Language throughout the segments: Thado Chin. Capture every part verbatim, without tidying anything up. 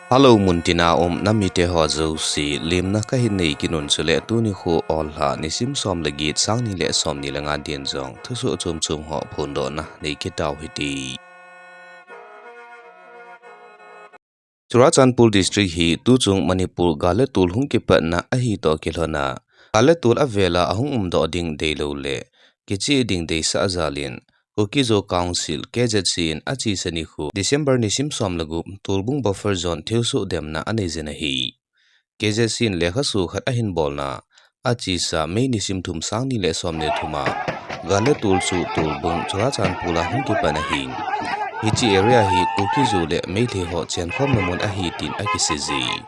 Hello, muntina um namite ho jouse, lemna kahin nei kit un chule tuni kho Olha nisim som le get, sang ni le som ni le nga din jong thusoh chom chom ho phondohna nei kit tau hite. Churachandpur District hi tuchung Manipur gal le tol hung kipatna ahi toh kilhon a, gal le tol avel a ahung umdoh ding deilou le kicheh ding deisah jal in, Kuki-Zo Council, K Z C, in achesa nikho December nisim som le gup Tolbung Buffer Zone thilsoh demna anei jin ahi. K Z C in lekhasu khat ahin bolna, achesa May nisim thum, sang ni le som le thum a gal le tol chu Tolbung, Churachandpur a hung kipan ahin, hiche area hi Kuki-Zo le Meitei ho chenkhomna mun ahi tin akisei ji.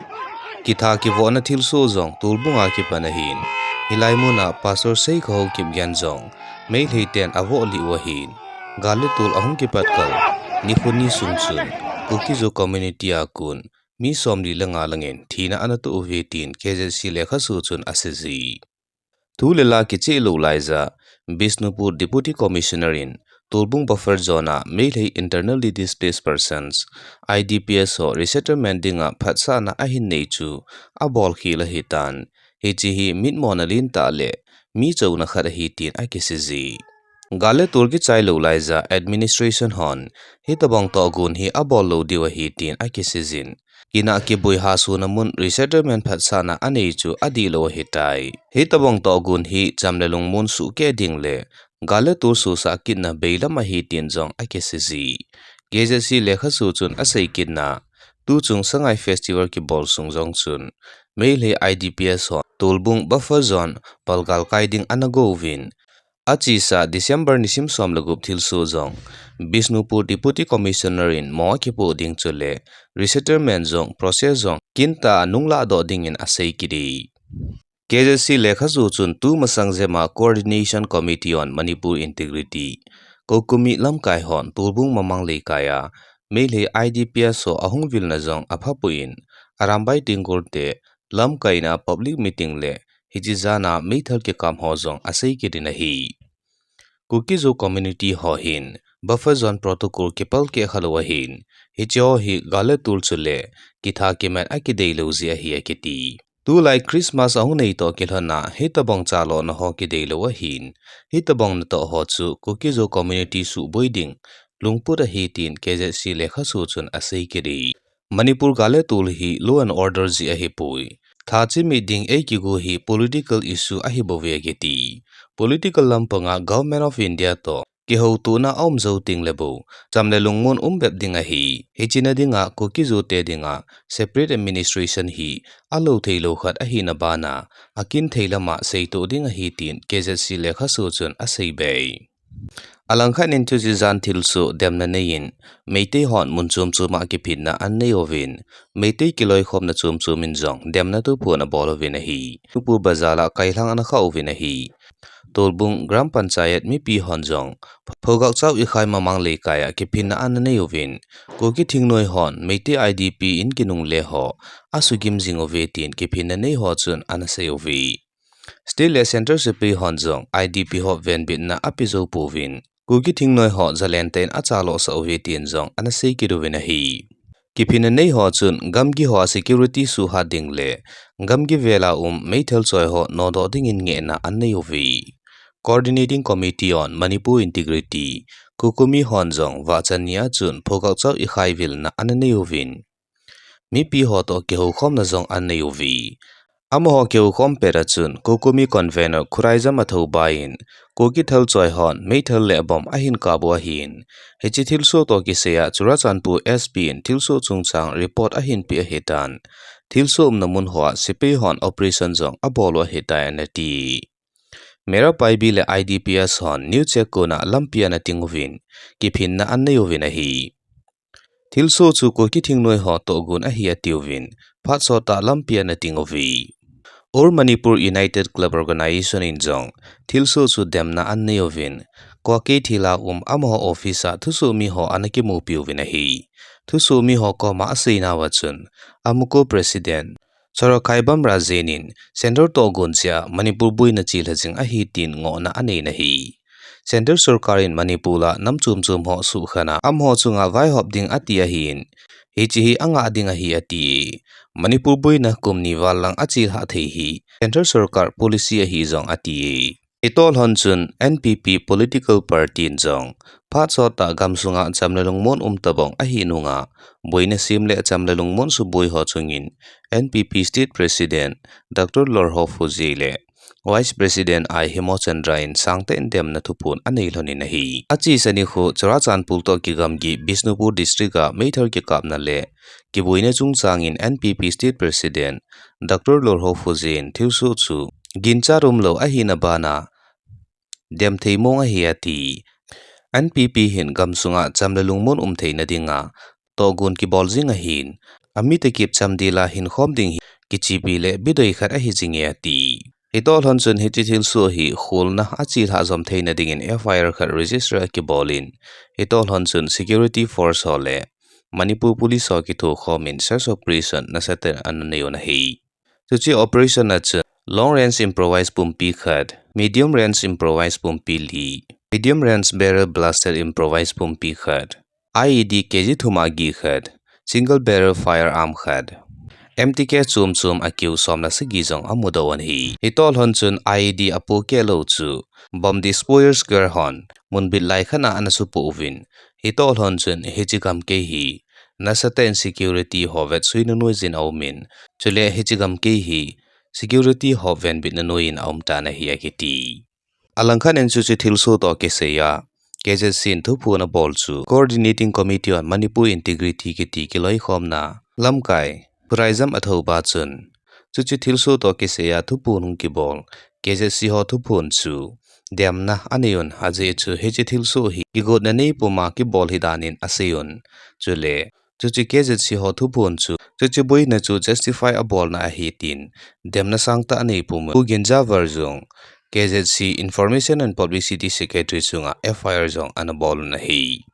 Kitha kivohna thilsoh jong Tolbung a kipan ahin, hilai mun a Pastor Seikhohao Kipgen jong Meitei ten avoh lih u ahin, gal le tol ahung kipat kal nikho ni sung chun Kuki-Zo community a kon mi somli le nga lang in thina ana toh uve tin K Z C lekhasu chun asei ji. Thu le la kicheh lou laija, Bishnupur Deputy Commissioner in Tolbung Buffer Zone a Meitei Internally Displaced Persons, I D Ps ho resettlement dinga phatsahna ahin nei chu abolkhel ahitan, hiche hi mitmona lentah le mi chouna khat ahi tin akisei ji. Gal le tol kichai lou laija administration hon hitobang tohgon hi abol lou diu ahi tin akisei jin, kinah kiboi hahsona mun resettlement phatsahna anei chu adihlou ahitai. Hitobang tohgon hi cham le lungmon suhkeh ding le gal le tol sosah kitna beilam ahi tin jong akisei ji. K Z C lekhasu chun asei kitna, tuchung Sangai Festival kibol sung jong chun Meitei I D Ps ho Tolbung Buffer Zone palgal kai ding ana gouvin, achesa December nisim som le gup thilsoh jong Bishnupur Deputy Commissioner in mo akipoh ding chule resettlement jong process jong kintah a nunglah doh dingin asei kit e. K Z C lekhasu chun tumasang jema Coordination Committee on Manipur Integrity, COCOMI lamkai hon Tolbung Mamang Leikai a Meitei I D Ps ho ahung vilna jong aphapoi in, Arambai Tenggol te lamkaina public meeting le hiche jana meithal kikap ho jong asei kit in ahi. Kuki-Zo community ho hin Buffer Zone protocol kipal keh khalou ahin, hiche ho hi gal le tol chule kitha kimat akideilou jeh ahi akiti. Tulai Christmas ahung nei toh kilhon a hitobang chalona ho kideilou ahin, hitobang natoh ho chu Kuki-Zo community suhboi ding lungput ahi tin K Z C lekhasu chun asei kit e. Manipur gal le tol hi law and order jeh ahipoi. Tha chimit ding eikigo hi political issue ahibouve akiti. Political lampanga Government of India toh kihoutona aum jou tengle bou, cham le lungmon um bep ding ahi. Hiche na dinga Kuki-Zo te dinga separate administration hi alou theilou khat ahina bana, akin thei lama seitoh ding ahi tin K Z C lekhasu chun asei be e. Alangkhat in chuche jan thilsoh demna nei in, Meitei hon mun chom chom a kiphinna anei uvin, Meitei kiloikhomna chom chom in jong demna toh phon abol uvin ahi. Bishnupur bazar a kailhang ana khah uvin ahi. Tolbung Gram Panchayat mipi hon jong Phogakchao Ikhai Mamang Leikai a kiphinna ana nei uvin, Kuki thingnoi hon Meitei I D P in kinungle ho asugim jing uve tin kiphinna nei ho chun ana sei uve. State le Centre sepai hon jong I D P ho venbitna ape jou pouvin, Kuki thingnoi ho jalen tah in achaloh sah uve tin jong ana sei kit uvin ahi. Kiphinna nei ho chun gamgi ho a security suhhat ding le gamgi vel a um meithal choi ho nodoh dingin ngehna anei uve. Coordinating Committee on Manipur Integrity, COCOMI hon jong vahchan ni a chun Phogakchao Ikhai vilna ana nei uvin, mipi ho toh kihoukhomna jong anei uve. Amaho kihoukhom pet a chun COCOMI convener Khuraijam Athoubai in Kuki thal choi hon meithal le bomb ahin kap u ahin, hiche thilsoh toh kisai a Churachandpur S P in thilsoh chungchang report ahin pe ahitan, thilsoh umna mun hoa sepai hon operation jong abol u ahitai anati. Meira Paibi le I D P S hon news check kona lampi ana ting uvin, kiphinna anei uvin ahi. Thilsoh chu Kuki thingnoi ho tohgon ahi atiuvin, phat sot tah lampi ana ting uve. All Manipur United Club Organization in jong thilsoh chu demna anei uvin, Kuki thil a um amaho office a thusoh mi ho ana kimupi uvin ahi. Thusoh mi ho koma aseinauva chun, AMUCO President Sorakaibam Rajen in Centre tohgon jeh a Manipur boina chelha jing ahi tin ngohna aneina ahi. Centre sorkar in Manipur a nam chom chom ho suhkhana amaho chunga vaihop ding ati ahin, hiche hi angah ding ahi ati. Manipur boina kum ni val lang achelhah thei hi Central Sorkar policy ahi jong ati. Hitoh lhon chun N P P political party in jong phat sot tah gamsunga cham le lungmon um tabang ahi nunga, boina sem le cham le lungmon suboi ho chungin N P P State President Doctor Lorho Phujei le Vice President I Hemochandra in sangtah in demna thuphon anei lhonin ahi. Achesa nikho Churachandpur toh kigamgi Bishnupur District a meithal kikapna le kiboina chungchangin N P P State President Doctor Lorho Phujei in thilsoh chu ginchat umlou ahina bana demthei mong ahi ati. N P P hin gamsunga cham le lungmon um theina dinga tohgon kibol jing ahin, amite kipchamdel a hinkhom ding hi kichepi le bidoi khat ahi jinge ati. Hitoh lhon chun hiche thilsoh hi kholna achelhah jom theina dingin F I R khat register akibolin, hitoh lhon chun security force ho le Manipur Police ho kithokhomin search operation nasatah in ananei un ahi. Chuche operation a chun long range improvised pumpi khat, medium range improvised pumpi li, medium range barrel blaster improvised pumpi khat, I E D K G thum a gih khat, single barrel firearm khat, M T K chom chom akiu som le sagi jong amudoh un ahi. Hitoh lhon chun I E D apohkeh lou chu bomb disposal squad hon munbit lai khat a anasupoh uvin, hitoh lhon chun hiche gamkai hi nasatah in security ho vetsuina noijin aumin, chule hiche gamkai hi security ho venbitna noiyin aumtan ahi akiti. Alangkhat in chuche thilsoh toh kisaiya K Z C in thuphon abol chu Coordinating Committee on Manipur Integrity kiti kiloikhomna lamkai Phurai jam athoupa chun, chuche thilsoh toh kisaiya thuphon hung kibol K Z C ho thuphon chu demna anei un, ajeh chu hiche thilsoh hi kigotna nei puma kibol ahi danin asei un. Chule chuche K Z C ho thuphon chu chuche boina chu justify abolna ahi tin demna sangtah anei pum un. Pu Ginjawar jong K Z C Information and Publicity Secretary chunga F I R jong anabol un ahi.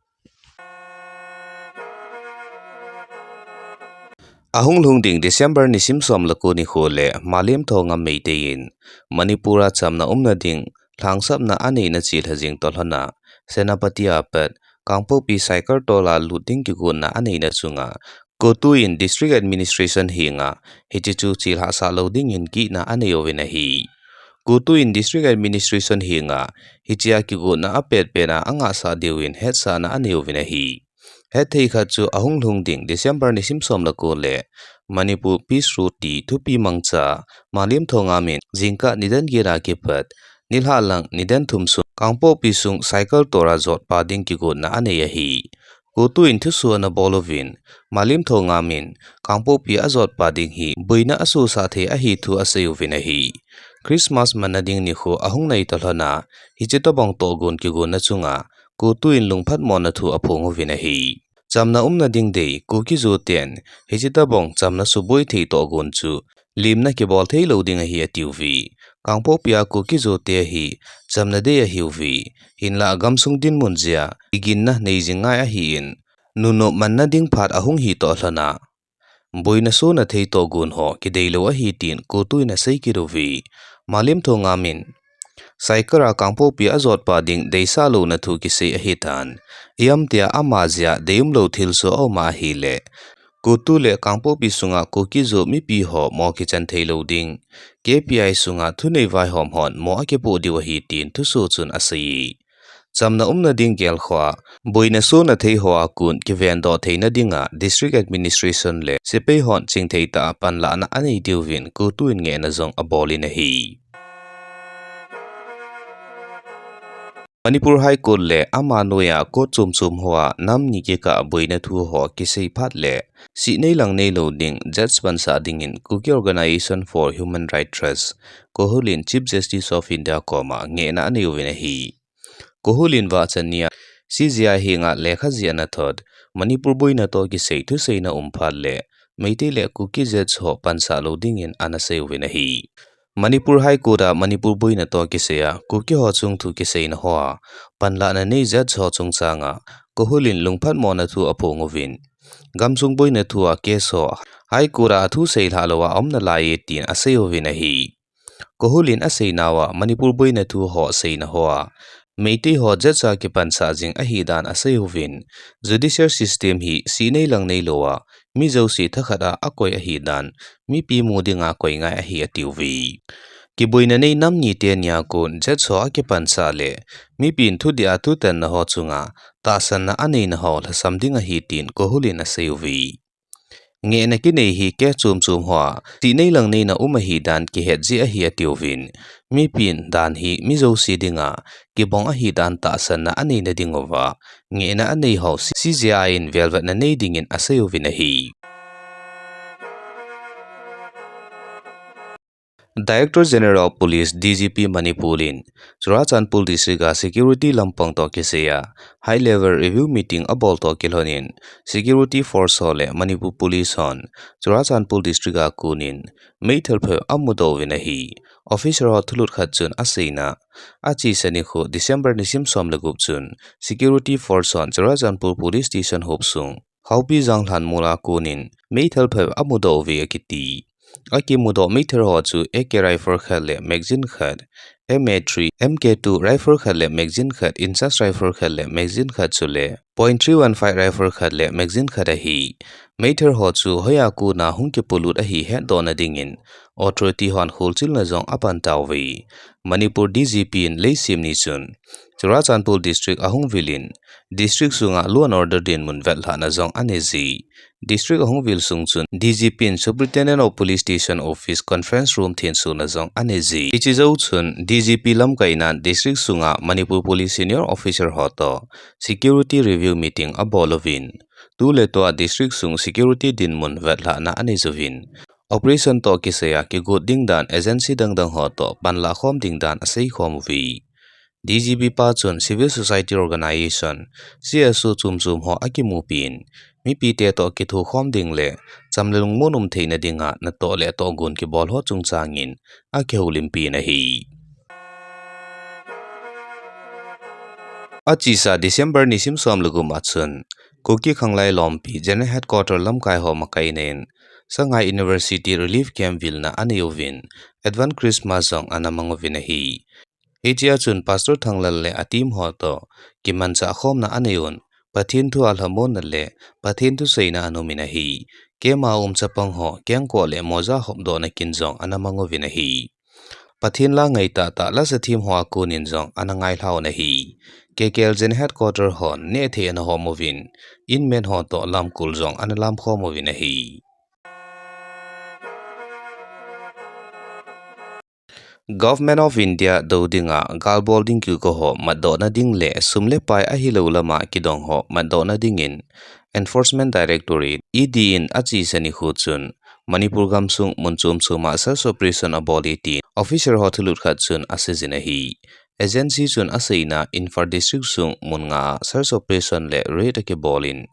Ahung lhung ding December nisim som le ko nikho le Malem Thongam Meitei in Manipur a chamna umna ding lhangsapna aneina chelha jing toh lhona, Senapati a pat Kangpokpi Cycle tola lut ding kigotna aneina chunga, CoTU in District Administration henga hiche chu chelhasah lou dingin gihna anei uvin ahi. CoTU in District Administration henga hichea kigotna apetpet a angahsah diuvin hetsahna anei uvin ahi. Hetthei khat chu ahung lhung ding December nisim som le ko le Manipur Peace Road ti thupi mangcha Malem Thongam in jingkah nidan get a kipat nilhah lang nidan thum sung Kangpokpi sung cycle tola jotpa ding kigotna anei ahi. CoTU in thusoh anabol uvin, Malem Thongam in Kangpokpi ajotpa ding hi boina asosah thei ahi thu asei uvin ahi. Christmas manna ding nikho ahung nai toh lhona, hiche tobang tohgon kigonna chunga CoTU in lungphatmona thu aphong uvin ahi. Chamna umna ding dei Kuki-Zo ten hiche tobang chamna suboi thei tohgon chu limna kibol thei lou ding ahi atiuve. Kangpokpi a Kuki-Zo te hi chamna dei ahiuve. Hinlah gamsung dinmun jeh a kiginna nei jing ngai ahin, nunop manna ding phat ahung hi toh lhona, boina sona thei tohgon ho kidei lou ahi tin CoTU in asei kit uve. Malem Thongam in cycle a Kangpokpi ajotpa ding deisah louna thu kisei ahitan, ijemtia ama jeh a deium lou thilsoh aum ahile, CoTU le Kangpokpi sunga Kuki-Zo mipi ho mo kichan thei lou ding, K P I sunga thunei vaihom hon mo akipoh diu ahi tin thusoh chun asei. Chamna umna ding gelkhoa boina sona thei hoa kon kivendoh theina dinga District Administration le sepai hon chingthei tah a panlahna anei diuvin CoTU in ngehna jong abol in ahi. Manipur High Court le ama noiya court chom chom hoa nam ni kikah boina thu ho kisei phat le, sih nei lang nei lou ding judge pansah dingin Kuki Organization for Human Rights Trust, KOHUR in Chief Justice of India koma ngehna anei uvin ahi. KOHUR in vahchan nia C J I henga lekha jih anathot, Manipur boina toh kisei thuseina um phat le, Meitei le Kuki judge ho pansah lou dingin anasei uvin ahi. Manipur High Court a Manipur boina toh kisaiya Kuki ho chungthu kiseina hoa panlahna nei judge ho chungchanga KOHUR in lungphatmona thu aphong uvin, gamsung boina thua case ho High Court a athu seilhah louva aum nalaiye tin asei uvin ahi. KOHUR in aseinauva Manipur boina thu ho seina hoa Meitei ho judge a kipansah jing ahi dan asei uvin, judicial system hi sihnei langnei lou a, mi jouse thakhat a akoi ahi dan, mipi mu dinga koi ngai ahi atiuve. Kiboina nei nam nite nia kon judge ho akipansah le, mipin thudih a thutanna ho chunga tahsanna aneina ho lhasam ding ahi tin Kohul in asei uve. Ngehna kinei hi case chom chom hoa sihnei langneina um ahi dan kihet jeh ahi atiuvin, mipin dan hi mi jouse dinga kibong ahi dan tahsanna aneina dinguva, ngehna anei ho C J I in velvetna nei dingin asei uvin ahi. Director General of Police, D G P Manipur in Churachandpur District a security lampang toh kisai a high level review meeting abol toh kilhonin, security force ho le Manipur Police hon Churachandpur District a konin meithal phabep amudoh uvin ahi. Officer ho thulut khat chun aseina, achesa nikho December nisim som le gup chun security force hon Churachandpur Police Station hopsung Haopi Janglhan mol a konin meithal phabep amudoh uve akiti. Akimudoh meithal ho chu A K rifle khat le magazine khat, M A three, M K two rifle khat le magazine khat, INSAS rifle khat le magazine khat chule point three one five rifle khat le magazine khat ahi. Meithal ho chu hoiya kona hung kipolut ahi hetdohna dingin authority hon kholchilna jong apan tauve. Manipur D G P in leiset ni chun Churachandpur District ahung vilin, District sunga law and order dinmun vetlhahna jong anei ji. District ahung vil sung chun D G P in Superintendent of Police Station Office Conference Room thensona jong anei ji. Hiche jou chun D G P lamkainan District sunga Manipur Police Senior Officer ho toh security review meeting abol uvin, tuletua District sung security dinmun vetlhahna anei juvin, operation toh kisai a kigot ding dan agency dangdang ho toh panlah khom ding dan asei khom uve. D G P pa chun civil society organization, C S O chom chom ho akimupin, mipite toh kithokhom ding le cham le lungmon um theina dinga natoh le tohgon kibol ho chungchangin akihoulimpin ahi. Achesa December nisim som le gup a chun Kuki Khanglai Lompi General Headquarter lamkai ho makaina in Sangai University Relief Camp vilna anei uvin, Advance Christmas jong ana mang uvin ahi. Hichea chun Pastor Thanglal le a team ho toh kimanchah khomna anei un, Pathen thu a lhamonna le Pathen thuseina ana umin ahi. Camp a um chapang ho kengkoh le moja hopdohna kin jong ana mang uvin ahi. Pathen la ngai tahtah lasa them ho a konin jong ana ngailha un ahi. K K L General Headquarter hon nehthei ana hom uvin, inmate ho toh lamkol jong ana lamkhom uvin ahi. Government of India dou dinga galbol ding kiko ho matdohna ding le sum le pai ahilou lama kidong ho matdohna dingin Enforcement Directorate, E D in achesa nikho chun Manipur gamsung mun chom choma search operation abol e tin officer ho thulut khat chun aseijin ahi. Agency chun aseina, Imphal District sung mun nga a search operation le raid akibolin,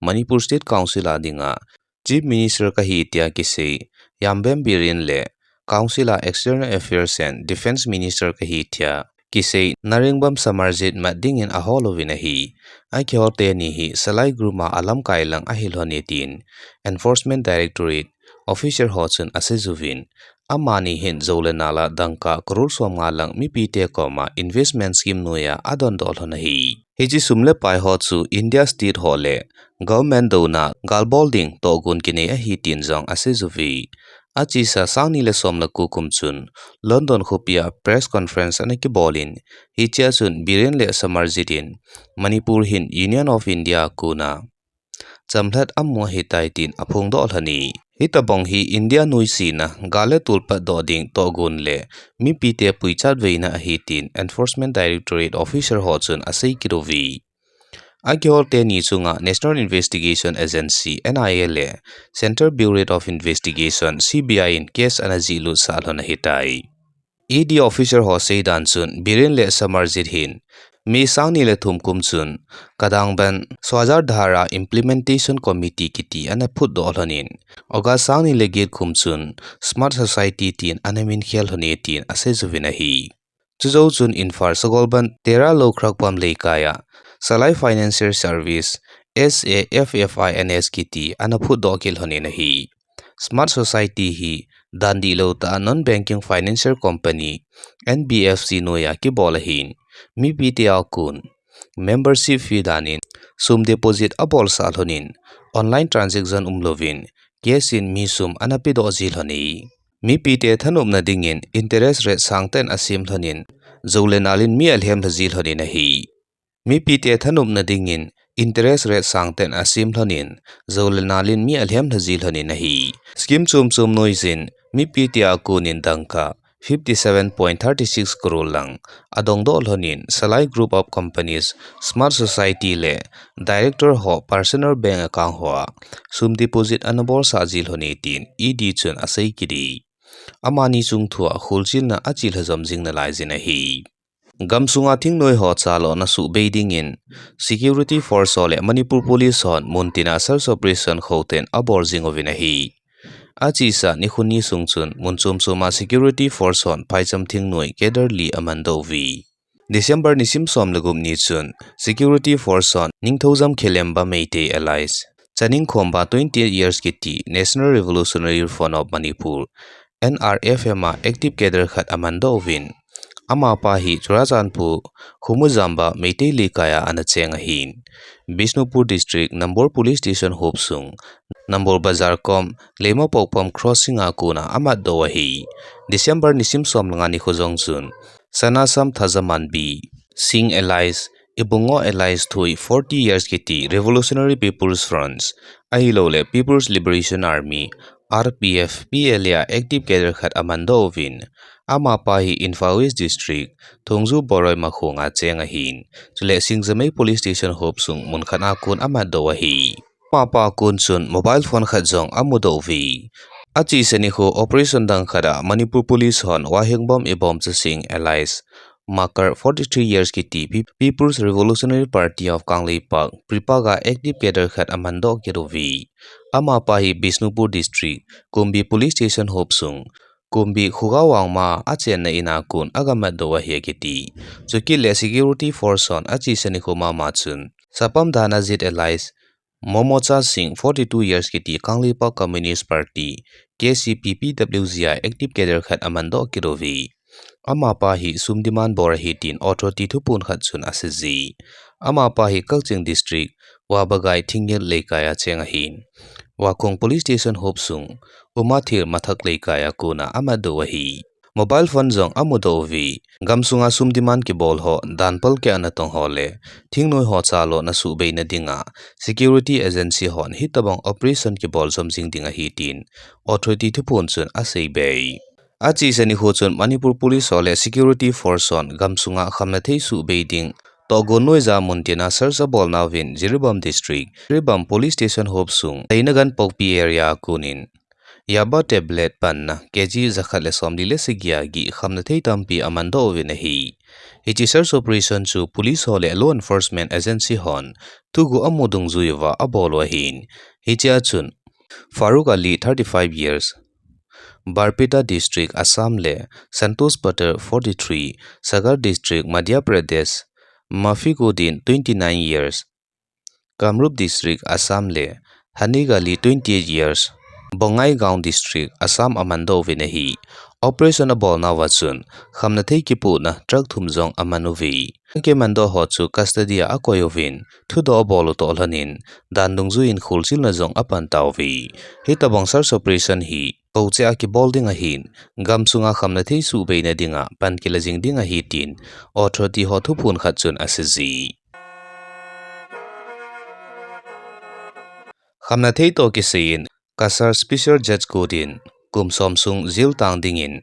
Manipur State Council a dinga Chief Minister kahi tia kisei Yambem Biren le Council a External Affairs and Defence Minister kahi tia kisei Narengbam Samarjit mat dingin ahol uvin ahi. Akihol teni hi Salai Group a alamkai lang ahilhon e tin Enforcement Directorate officer ho chun aseijuvin, amani hin jou le nal a dangka crore somnga lang mipite koma investment scheme noiya adondoh lhon ahi. Hiche sum le pai ho chu India State ho le government douna galbol ding tohgon kinei ahi tin jong aseijuve. Achesa sangni le som le ko kum chun London khopia press conference ana kibolin, hichea chun Biren le Samarjit in Manipur hin Union of India a kona chamlhat amu ahitai tin aphongdoh lhon e. Hitobang hi India noisena, gal le tol patdoh ding tohgon le mipite puichat veina ahi tin Enforcement Directorate officer ho chun asei kit uve. Akihol teni chunga National Investigation Agency, N I A le Central Bureau of Investigation, C B I in case ana jihlutsah lhon ahitai. E D officer ho seidan chun Biren le Samarjit hin May sangni le thum kum chun Kadangban Swajar Dhara Implementation Committee kiti ana phutdoh lhonin, August sangni le get kum chun Smart Society tin ana minkhel lhon e tin aseijuvin ahi. Chujou chun Imphal Sagolband Tera Lokhrakpam Leikaiya Salai Financial Service, S A F F I N S kiti ana phutdoh kit lhonin ahi. Smart Society hi dan dihlou tah a Non-Banking Financial Company, N B F C noiya kibol ahin, mipite a kon membership fee danin sum deposit abolsah lhonin online transaction umlouvin cash in mi sum ana pedoh ji lhon ahi. Mipite thanopna dingin interest rate sangtah in asem lhonin, jou le nal in mi alhem lha ji lhonin ahi. Mipite thanopna dingin interest rate sangtah in asem lhonin, jou le nal in mi alhem lha ji lhonin ahi. Scheme chom chom noiyin mipite a konin dangka fifty seven point thirty six crore lang adongdoh lhonin, Salai Group of Companies, Smart Society le director ho personal bank account hoa sum deposit ana bolsah ji lhon e tin E D chun asei kit e. Amani chungthua kholchilna achelha jom jing nalaiyin ahi. Gamsunga thingnoi ho chalona suhbei dingin security force ho le Manipur Police hon muntina search operation khotah in abol jing uvin ahi. Achesa nikho ni sung chun mun chom choma security force hon phaicham thingnoi cadre li amandoh uve. December nisim som le gup ni chun security force hon Ningthoujam Khelemba Meitei alias Chaningkhomba, twenty-eight years kiti, National Revolutionary Front of Manipur, N R F M a active cadre khat amandoh uvin, amapa hi Churachandpur Khumujamba Meitei Leikai a ana cheng ahin, Bishnupur District Nambol Police Station hopsung Nambol Bazar kom Leimapokpam Crossing a kona amatdoh u ahi. December nisim som le nga nikho jong chun Sanasam Thajamanbi Singh alias Ibungo alias Thui, forty years kiti, Revolutionary People's Front ahilouleh People's Liberation Army, R P F, P L A a active cadre khat amandoh uvin, amapa hi Imphal West District, Thongju Boroi Makhong a cheng ahin, chule Singjamei Police Station hopsung mun khat a kon amatdoh u ahi. Amapa kon chun mobile phone khat jong amudoh uve. Achesa nikho operation dang khat a Manipur Police hon Wahengbom Ibomcha Singh alias Makar, forty-three years kiti, Pe-, People's Revolutionary Party of Kangleipak, PREPAK a active cadre khat amandoh kit uve. Amapa hi Bishnupur District, Kumbi Police Station hopsung Kumbi Khogao Wangma a chenna in a kon agamatdoh u ahi akiti. Chukit le security force hon achesa nikho mama chun Sapam Dhanajit alias Momocha Singh, forty-two years kiti, Kangleipak Communist Party, K C P, P W G a active cadre khat amandoh kit uve. Amapa hi sum demand bol ahi tin authority thuphon khat chun asei e. Amapa hi Kakching District, Wabagai Thingyel Leikai a cheng ahin, Wakhong Police Station hopsung Umathir Mathak Leikai a kona amatdoh u ahi. Mobile phone jong amudoh uve. Gamsunga sum demand kibol ho, dan palkeh a natong ho le thingnoi ho chalona suhbeina dinga security agency hon hitobang operation kibol jom jing ding ahi tin authority thuphon chun asei be. Achesa nikho chun Manipur Police ho le security force hon gamsunga khamnathei suhbei ding tohgon noija muntina search abolnauvin Jiribam District, Jiribam Police Station hopsung Teinagan Pokpi area a konin Yaba tablet panna K G jakhat le somli le sagi a gih khamnathei tampi amandoh uvin ahi. Hiche search operation chu police ho le law enforcement agency hon thuguh amu dungjuiya abol u ahin. Hichea chun Farooq Ali, thirty-five years, Barpeta District, Assam le Santosh Patel, forty-three, Sagar District, Madhya Pradesh, Mafikuddin, twenty-nine years, Kamrup District, Assam le Hanik Ali, twenty-eight years, Bongaigaon District, Assam amandoh uvin ahi. Operation abolnauva chun khamnathei kipohna truck thum jong aman uve. Kimandoh ho chu custody a akoi uvin, thudoh abol u toh lhonin, dan dungjuiyin kholchilna jong apan tauve. Hitobang search operation hi bou cheh a kibol ding ahin, gamsunga khamnathei suhbeina dinga pan kila jing ding ahi tin authority ho thuphon khat chun aseiye. Khamnathei toh kisaiyin Cachar Special Judge Court in kum som sung jail tang dingin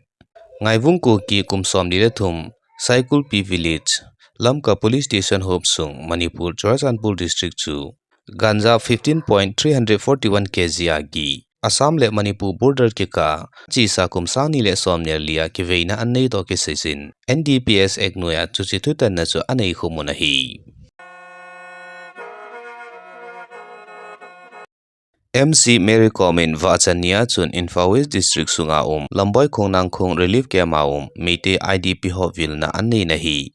Ngaivung Kuki, kum somli le thum, Saikulpi Village, Lamka Police Station hopsung, Manipur, Churachandpur District chu ganja fifteen point three hundred forty-one K G a gih, Assam le Manipur border kikah a chesa kum sang ni le somni le li a kiveina anei toh kisaiyin, N D P S Act noiya chuche thutanna chu anei khum un ahi. M C Mary Kom in vahchan nia chun Imphal West District sunga um Lamboi Khongnangkhong Relief Camp a um Meitei I D P ho vilna anei nahi.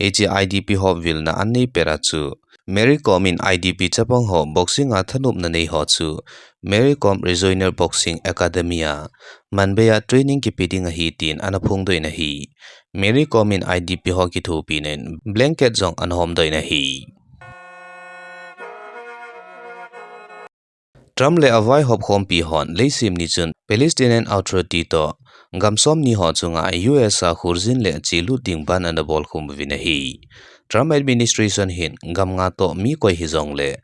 Hiche I D P ho vilna anei pet a chu Mary Kom in I D P chapang ho boxing a thanopna nei ho chu Mary Kom Regional Boxing Academy a Mumbai a training kipe ding ahi tin ana phongdoh in ahi. Mary Kom in I D P ho kithopina in blanket jong ana homdoh in ahi. Trump le avaihop khompi hon leiset ni chun Palestinian Authority toh gam som ni ho chunga U S a kholjin le chelut ding ban ana bolkhum uvin ahi. Trump administration hin gam nga toh mi koi hijongle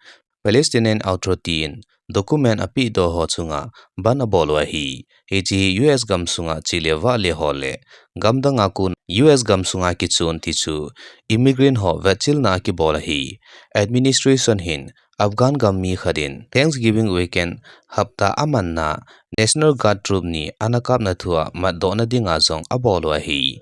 Palestinian Authority in document apehdoh ho chunga ban abol u ahi. Hiche hi U S gam sunga che le vah le ho le gam danga kon U S gam sunga kichon tichu immigrant ho vetchilna akibol ahi. Administration hin Afghan gam mi khat in Thanksgiving weekend hapta amanna National Guard troop ni ana kapna thua matdohna dinga jong abol u ahi.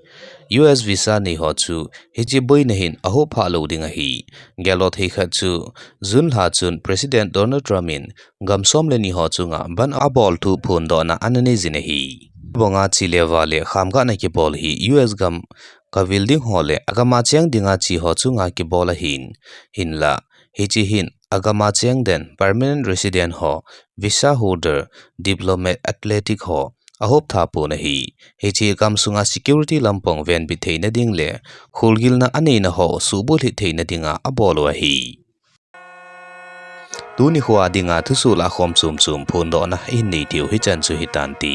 U S visa nei ho chu hiche boina hin ahop phah lou ding ahi. Gel lou thei khat chu June lha chun President Donald Trump in gam som le ni ho chunga ban abol thu phondohna ana nei jin ahi. Banga che le vah le khamgahna kibol hi U S gam kavil ding ho le agam a cheng dinga che ho chunga kibol ahin, hinla hiche hin agam a cheng den permanent resident ho, visa holder, diplomat, athletic ho ahop tha pon ahi. Hiche gam sunga security lampang venbit theina ding le kholgilna aneina ho suhbulhit theina dinga abol u ahi. Tuni khoa dinga thusoh lahkhom chomchom phondohna ihin nei diu hichan chu hitante.